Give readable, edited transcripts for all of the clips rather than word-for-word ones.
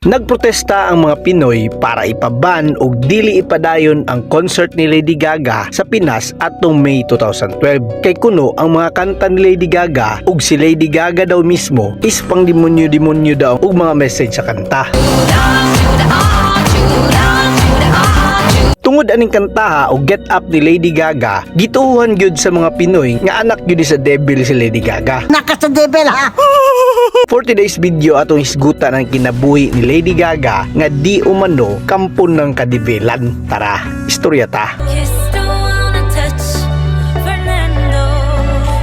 Nagprotesta ang mga Pinoy para ipaban og dili ipadayon ang concert ni Lady Gaga sa Pinas atong May 2012. Kay kuno ang mga kanta ni Lady Gaga ug si Lady Gaga daw mismo is pang demonyo-demonyo daw og mga message sa kanta. Tungod aning kantaha o get up ni Lady Gaga, gituohan gyud sa mga Pinoy nga anak gyud sa devil si Lady Gaga. Naka sa devil, ha? For today's video, atong hisgutan ang kinabuhi ni Lady Gaga nga di umano kampon ng kadibilan. Tara, istorya ta. Kiss, don't wanna touch Fernando.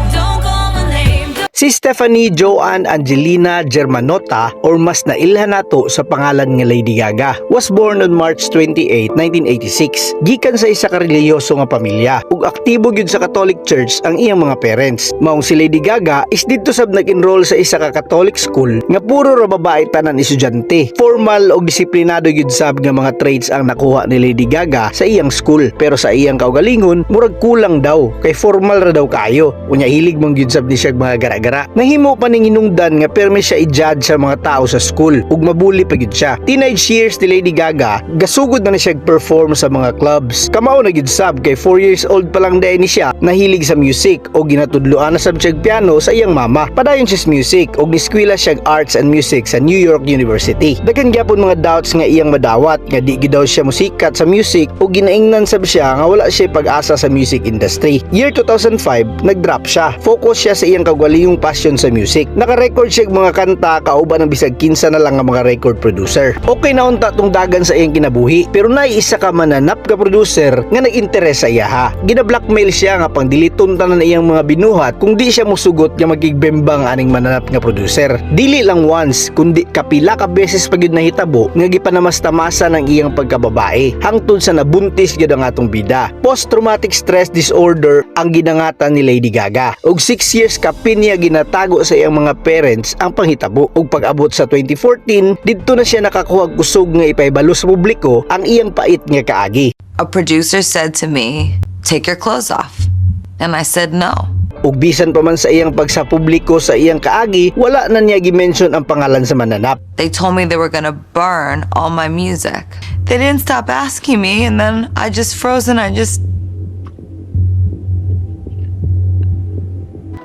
Don't call my name. Si Stephanie Joanne Angelina Germanotta, or mas nailhan nato sa pangalan nga Lady Gaga, was born on March 28, 1986. Gikan sa isa ka relihiyoso nga pamilya ug aktibo gyud sa Catholic Church ang iyang mga parents. Maong si Lady Gaga is didto sab nag-enroll sa isa ka Catholic school nga puro ra babae tanan estudyante. Formal ug disiplinado gyud sab nga mga traits ang nakuha ni Lady Gaga sa iyang school, pero sa iyang kaugalingon murag kulang daw kay formal ra daw kaayo. Unya hilig man gyud sab ni siya mga gara-gara. Nahimo pa ning hinungdan nga permi siya i-judge sa mga tao sa school ug mabully pa gyud siya. Teenage years ni Lady Gaga, gasugod na ni siya perform sa mga clubs. Kamao na gyud sab kay 4 years old pa lang diay ni siya nahilig sa music o ginatudloan na sab siya piano sa iyang mama. Padayon siya sa music ug niskwela siya arts and music sa New York University. Daghan gyapon mga doubts nga iyang madawat nga di gyud daw siya musikat sa music ug ginaingnan sab siya nga wala siya pag-asa sa music industry. Year 2005, nag-drop siya. Focus siya sa iyang kaugalingong passion sa music. Naka-record siya og mga kanta kauban ng bisag kinsa na lang nga mga record producer. Okay na unta tong dagan sa iyang kinabuhi, pero naay isa ka mananap ka producer nga nag-interes sa iyaha. Gina-blackmail siya nga pangdiliton tanan iyang mga binuhat kung di siya musugot nga magigbembang aning mananap nga producer. Dili lang once kundi kapila ka beses pa gyud nahitabo nga gipanamastamasan ang iyang pagkababae hangtod sa nabuntis gyud ang atong bida. Post-traumatic stress disorder ang gidangatan ni Lady Gaga. Ug 6 years kapin niya ginatago sa iyang mga parents ang panghitabo. Ug pag-abot sa 2014, didto na siya nakakuha og kusog nga ipahibalo sa publiko ang iyang pait nga kaagi. A producer said to me, "Take your clothes off." And I said no. Ug bisan pa man sa iyang pagsapubliko sa iyang kaagi, wala na niya gi-mention ang pangalan sa mananap. They told me they were gonna burn all my music. They didn't stop asking me, and then I just froze and I just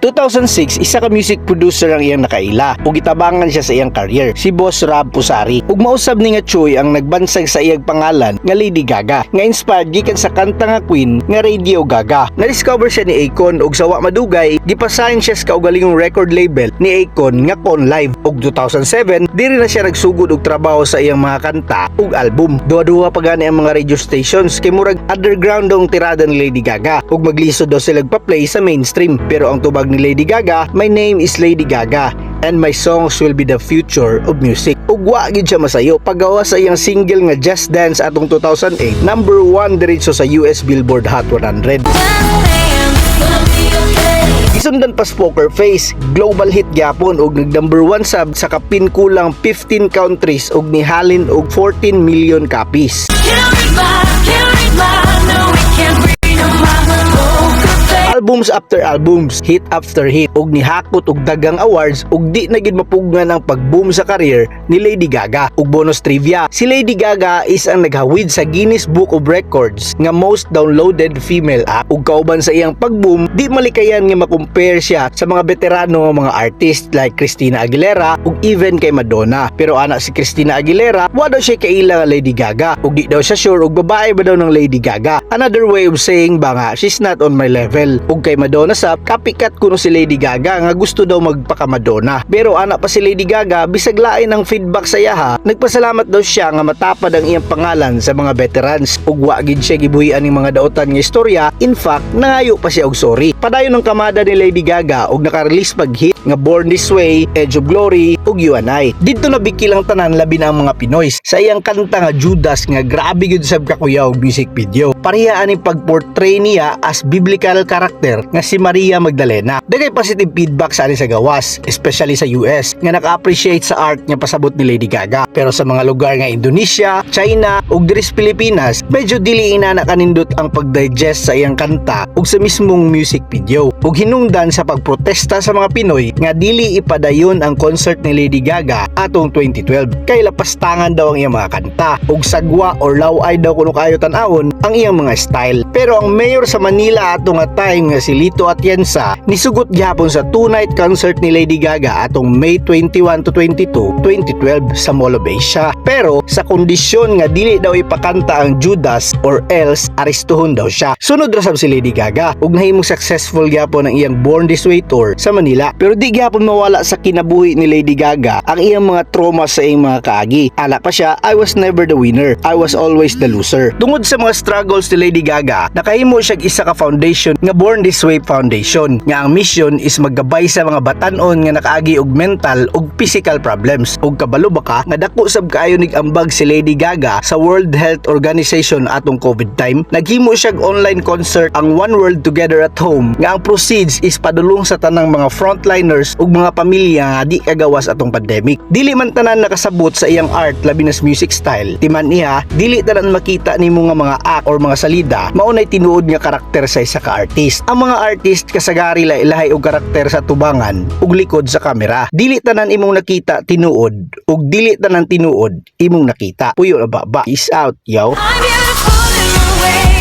2006, isa ka music producer ang iyang nakaila ug gitabangan siya sa iyang career, si Boss Rob Pusari. Ug mausab ni nga Chuy ang nagbansag sa iyang pangalan nga Lady Gaga, nga inspired gikan sa kanta nga Queen nga Radio Gaga. Na-discover siya ni Akon ug sa wa madugay, gipasign siya sa kaugalingong record label ni Akon nga Con Live. Ug 2007, diri na siya nagsugod og trabaho sa iyang mga kanta ug album. Duha-duha pa gani ang mga radio stations kay murag underground daw ang tirada ni Lady Gaga ug maglisod daw sila pa-play sa mainstream. Pero ang tubag ni Lady Gaga, "My name is Lady Gaga and my songs will be the future of music." Ug wa gyud siya masayo. Paggawa sa iyang single nga Just Dance atong 2008, number 1 diretso sa US Billboard Hot 100. Gonna be okay. Gisundan pa sa Poker Face, global hit gyapon og nag number 1 sab sa kapin kulang 15 countries ug nihalin og 14 million copies. Can't read my, can't read my, no, we can't read my poker face. Albums after albums, hit after hit, ug nihakot og daghang awards ug di na gid mapugnan ang pag-boom sa career ni Lady Gaga. Ug bonus trivia, si Lady Gaga is ang naghawid sa Guinness Book of Records nga most downloaded female act. Ug kauban sa iyang pag-boom, di malikayan nga makompare siya sa mga veterano nga mga artist like Christina Aguilera ug even kay Madonna. Pero ana si Christina Aguilera, wa daw siya kaila nga Lady Gaga ug di daw siya sure og babae ba daw ng Lady Gaga. Another way of saying ba nga she's not on my level. Ug kay Madonna sab, copycat kuno si Lady Gaga nga gusto daw magpaka-Madonna. Pero ana pa si Lady Gaga, bisag lain ang feedback sa iyaha, nagpasalamat daw siya nga matapad ang iyang pangalan sa mga veterans ug wa gid siya gibuhian ning mga dautan nga istorya. In fact, nangayo pa siya og sorry. Padayon ang kamada ni Lady Gaga ug naka-release pag hit nga Born This Way, Edge of Glory ug You and I. Didto nabikil ang tanan, labi na ang mga Pinoy, sa iyang kanta nga Judas nga grabe gyud sab kakuyaw og music video. Pareha aning pag-portray niya as biblical character nga si Maria Magdalena. Daghay positive feedback sa ani sa gawas, especially sa US nga naka-appreciate sa art nga pasabot ni Lady Gaga. Pero sa mga lugar nga Indonesia, China ug diri sa Pilipinas, medyo dili inana kanindot ang pag-digest sa iyang kanta ug sa mismong music video. ug hinungdan sa pagprotesta sa mga Pinoy nga dili ipadayon ang concert ni Lady Gaga atong 2012 kay lapastangan daw ang iyang mga kanta ug sagwa or laway daw kuno kaayo tan-awon ang iyang mga style. Pero ang mayor sa Manila ato nga time nga si Lito Atienza nisugot gihapon sa two-night concert ni Lady Gaga atong May 21 to 22, 2012 sa Mall of Asia. Pero sa kondisyon nga dili daw ipakanta ang Judas or else arestuhon daw siya. Sunod ra sab si Lady Gaga ug nahimong successful gyapon ang iyang Born This Way tour sa Manila. Pero di gyapon mawala sa kinabuhi ni Lady Gaga ang iyang mga trauma sa iyang mga kaagi. Ana pa siya, "I was never the winner. I was always the loser." Tungod sa mga struggles ni Lady Gaga, nakahimo siya isa ka foundation nga Born This Way Foundation nga ang mission is maggabay sa mga batan-on nga nakaagi og mental ug physical problems. Ug kabalo ba ka nga dako sab kaayo nig-ambag si Lady Gaga sa World Health Organization atong COVID time? Naghimo siya og online concert, ang One World Together at Home, nga ang proceeds is padulong sa tanang mga frontliners ug mga pamilya nga di kagawas atong pandemic. Dili man tanan nakasabot sa iyang art, labi na sa music style. Timan niya, dili tanan makita nimo nga mga act or mga salida mao nay tinuod nga karakter sa isa ka artist. Ang mga artist kasagari lahi og karakter sa tubangan ug likod sa kamera. Dili tanan imong nakita tinuod ug dili tanan tinuod imong nakita. Puyo na ba ba. Peace out, yo. I'm beautiful in my way.